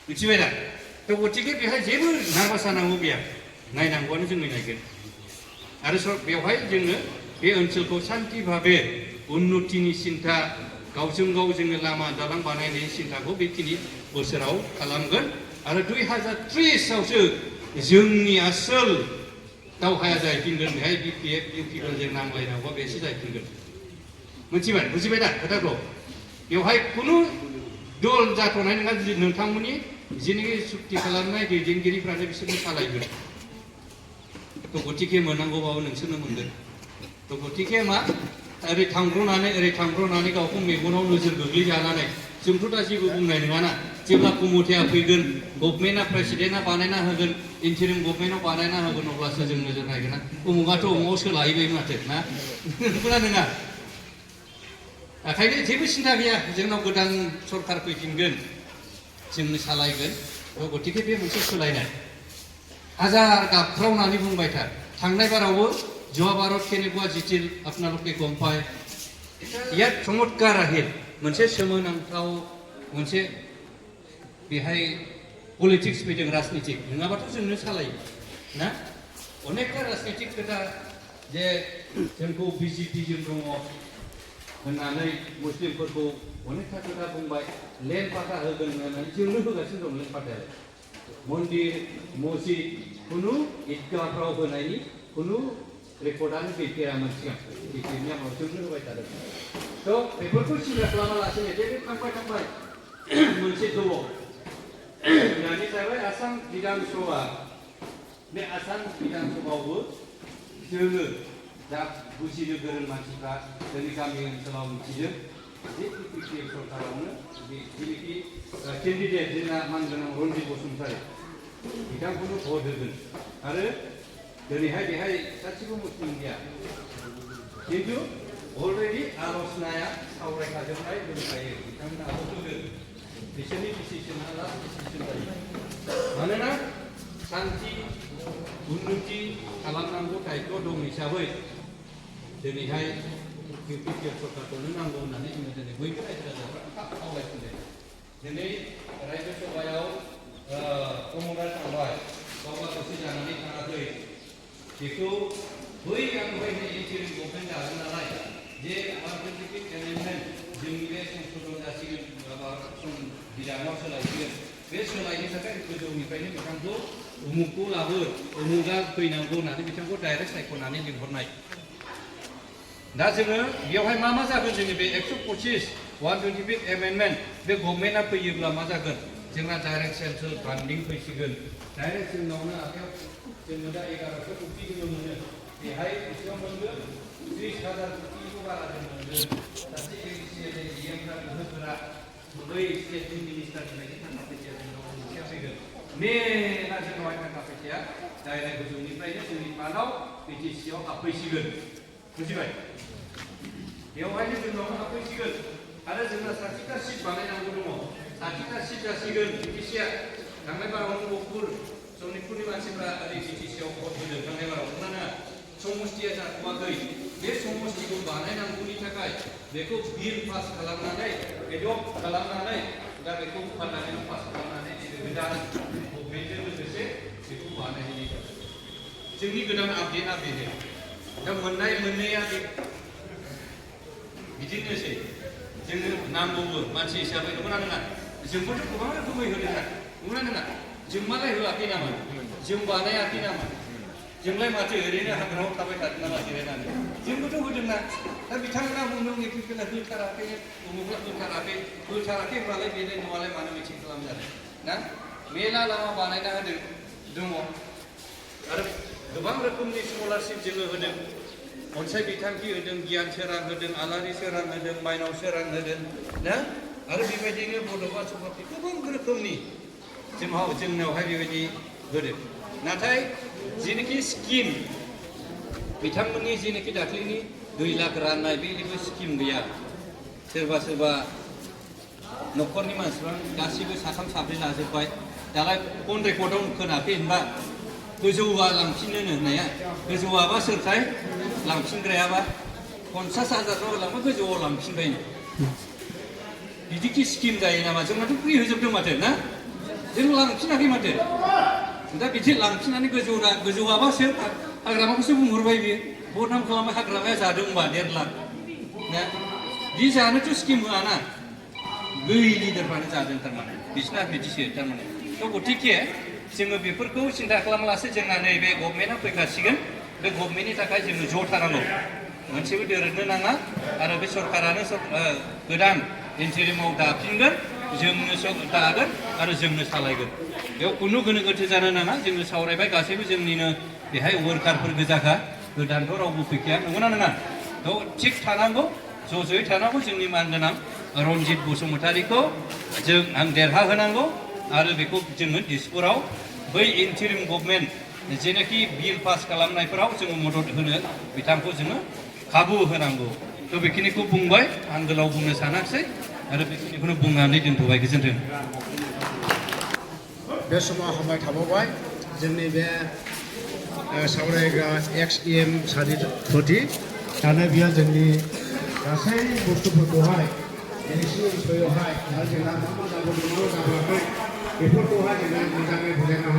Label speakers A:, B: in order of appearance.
A: मिथिबाय दा थ' गतिके बेहाय जेबो नार्भास जानांगौ गैया नायनांगौआनो जोङो नायगोन आरो बेवहाय जोङो बे ओनसोलखौ सान्थि भाबे उन्नतिनि सिन्था गावजों गाव जोङो लामा दालां बानायनायनि सिन्थाखौ बेखिनि बोसोराव खालामगोन आरो 2030आवसो जोंनि आसोल दावहाया जाहैफिनगोन बेहाय बिपिएफ इउपिफोरजों नांलायनांगौ बेसो जाहैफिनगोन मिथिबाय बुजिबाय दा खोथाखौ बेवहाय खुनु दल जाथ'नाय नङा नोंथांमोननि जेनोखि सुक्ति खालामनाय दैदेनगिरिफ्रानो बिसोरनो सालायगोन थ' गतिके मोननांगौबाबो नोंसोरनो मोनगोन थ' गतिके मा ओरै थांब्रनानै गावखौ मेगनाव नोजोर गोग्लैजानानै जोंथ' दा जेबो बुंनाय नङाना जेब्ला कमिटिया फैगोन गभर्नमेन्टआ प्रेसिडेन्टआ बानायना होगोन इन्टारिम गभर्नमेन्टआव बानायना होगोन अब्लासो जों नोजोर नायगोन ना उमुगाथ' उमुगाव सोलाहैबाय माथो ना नंगौना नङा ओंखायनो जेबो सिन्था गैया जोंनाव गोदान सरकार फैफिनगोन जोंनो सालायगोन गतिके बे मोनसे सोलायनाय हाजार गाबख्रावनानै बुंबाय था थांनाय बारावबो युवा भारत केनेकुवा जितिल आपनालोके गम पाय यात चमत्कार आहे मोनसे सोमोनांथाव मोनसे बेहाय पलिटिक्स फैदों राजनितिक नङाबाथ' जोंनो सालायो ना अनेकथा राजनितिक खोथा जे जोंखौ बिजेपिजों दङ होननानै मुस्लिमफोरखौ अनेकथा खोथा बुंबाय लेन्ड पाटा होगोन होननानै जोंनो होगासिनो दं लेन्ड पाटायालाय मन्दिर मस्जिद खुनु ईदगाहफ्राव होनायनि खुनु रेकर्डआनो गैफेरामोन सिगां बिजेपिनि आमाव जोंनो होबाय थादों थ' बेफोरखौ सिन्था खालामालासिनो जे बे थांबाय मोनसे दङ दानि जाबाय आसाम बिधान सभा बे आसाम बिधान सभायावबो जोङो दा बुजिनो गोरों मानसिफ्रा जोंनि गामि ओनसोलाव मिथिदों जे बिपिएफ सरकारावनो जेनोखि केन्डिडेट जोंना मानगोनां रन्जित बसुमतारी बिथांखौनो भट होगोन आरो दिनैहाय बेहाय सासेबो मुस्लिम गैया खिन्थु अलरेडि आल'सनाया सावरायखाजोबनाय दंखायो बिथांमोना होगोन बिसोरनि डिसिसना लास्ट डिसिसन जायो मानोना शान्ति उन्नति खालामनांगौ दायित्व दं हिसाबै दिनैहाय बिपिएफ सरकारखौनो नांगौ होननानै जोङो दिनै बयबो रायजो राजाफ्रा खावलायफिनदों दिनै रायजो सभायाव प्रमदार थांबाय गावबा गोसो जानानै थाङाखै बेखौ बै आंनिफ्रायनो इन्टारिम गभर्नमेन्ट जागोन नालाय जे साइन्टिफिक एमेन्डमेन्ट जोंनि बे संशोधन जासिगोन माबा बिधानाव सोलायसिगोन बे सोलायनो थाखाय गोजौनिफ्रायनो बिथांखौ उमुगखौ लाबो उमुगा फैनांगौ होननानै बिथांखौ डाइरेक्ट सायख'नानै लिंहरनाय दा जोङो बेवहाय मा जागोन जोंनि बे 125 125 एमेन्डमेन्ट बे गभर्नमेन्टआ फैयोब्ला मा जागोन जोंना डाइरेक्ट सेन्ट्रेल फान्डिं फैसिगोन डाइरेक्ट जोंनावनो आखायाव जोङो दा 1100 कोटि जोङो मोनो बेहाय बेसेबां मोनगोन 30,000 कोटिखौ बारा जों मोनगोन सासे एमफ्रा गोहोगोरा बै स्टेटनि मिनिस्टारनिफ्रायनो थाखा फैसाया जोंनाव मोनसेया फैगोन मेना जोंनावहाय थाखा फैसाया डाइरेक्ट गोजौनिफ्रायनो जोंनि फान्डआव बिटिसिआव हाबफैसिगोन बुजिबाय बेवहायनो जोंनावनो हाबफैसिगोन आरो जोंना 60टा सिट बानायनांगौ दङ 60टा सिट जासिगोन बिटिसिआ थांनाय बारावनो गहपुर सनितपुरनि मानसिफ्रा ओरै बिटिसिआव भट होदों थांनाय बाराव नङा समस्थिया जाथ'वाखै बे समस्थिखौ बानायनांगौनि थाखाय बेखौ बिल पास खालामनानै एडप्ट खालामनानै दा बेखौ पार्लामेन्टआव पास खालामनानै गोदान गभर्नमेन्टजों लोगोसे बेखौ बानायनायनि जोंनि गोदान आपडेटआ बेनो दा मोननाया बिदिनोसै जोङो नांगौबो मानसि हिसाबै नंगौना नङा जोंबोथ' गोबां रोखोमै होदों ना नंगौना नङा जों मालाय होआखै नामा जों बानायाखै नामा जोंलाय माथो ओरैनो हाग्रायाव थाबाय थादों नामा जिरायनानै जोंबोथ' होदोंना दा बिथांमोना बुंदों एप्लिकेला होथाराखै उमुगला होथाराखै होनबालाय बेलाय न'आलाय मानो मिथिं खालामजादों ना मेला लामा बानायना होदों दङ आरो गोबां रोखोमनि स्कलारशिप जोङो होदों अनसाय बिथांखि होदों गियान सोरां होदों आलारि सोरां होदों माइनाव सोरां होदों ना आरो बेबायदिनो बड'फा सभापति गोबां रोखोमनि जोंनावहाय बेबायदि होदों नाथाय जेनोखि स्किम बिथांमोननि जेनोखि दाख्लैनि 2 लाख राननाय बे जेबो स्किम गैया सोरबा न'खरनि मानसिफ्रा गासिबो साथाम साब्रै लाजोब्बाय दालाय फन रेकर्डआव खोनाखै होनबा गोजौआ लांफिनो होननाया गोजौआबा सोरखाय लांफिनग्रायाबा 50,000 होलांबा गोजौआव लांफिनबाय बिदिखि स्किम जायो नामा जोंनाथ' फ्रि होजोबदों माथो ना जों लांफिनाखै माथो दा बिदि लांफिननानै गोजौआबासो हाग्रामाखौसो बुंहरबाय बियो बदनाम खालामबाय हाग्रामाया जादों होनबा 1.5 लाख ना बि जानोथ' स्किम होआना गैयि लिडारफ्रानो जादों थारमाने बिसिना बिदिसो थारमाने थ' गतिके जोङो बेफोरखौ सिन्था खालामलासो जोंना नैबे गभर्नमेन्टआ फैखासिगोन बे गभर्नमेन्टनि थाखाय जोङो ज' थानांगौ मोनसेबो दोरोदनो नाङा आरो बे सरकारानो गोदान इन्टारिमाव दाफिनगोन जोंनो दागोन आरो जोंनो सालायगोन बेयाव खुनु गोनो गोथो जानो नाङा जोङो सावरायबाय गासैबो जोंनिनो बेहाय वर्कारफोर गोजाखा गोदानथ' रावबो फैखाया नंगौना नङा थ' थिग थानांगौ ज' ज'यै थानांगौ जोंनि मानगोनां रनजित बसुमतारीखौ आं देरहाहोनांगौ आरो बेखौ जोङो दिसपुराव बै इन्टारिम गभर्नमेन्ट जेनाखि बिल पास खालामनायफोराव जोङो मदद होनो बिथांखौ जोङो खाबु होनांगौ थ' बेखिनिखौ बुंबाय आं गोलाव बुंनो सानाखिसै आरो बेखिनिखौनो बुंनानै दोनथ'बाय गोजोन्थों
B: बे समाव हामबाय थाबावबाय जोंनि बे सावरायग्रा एक्स EM सारिपति दानो बियो जोंनि गासै बुस्थुफोरखौहाय दिनैसिम ओनसोलावहाय जोंना मा मा जाबोदों मा जाबोआखै बेफोरखौहाय जोङो मोजाङै बुजायना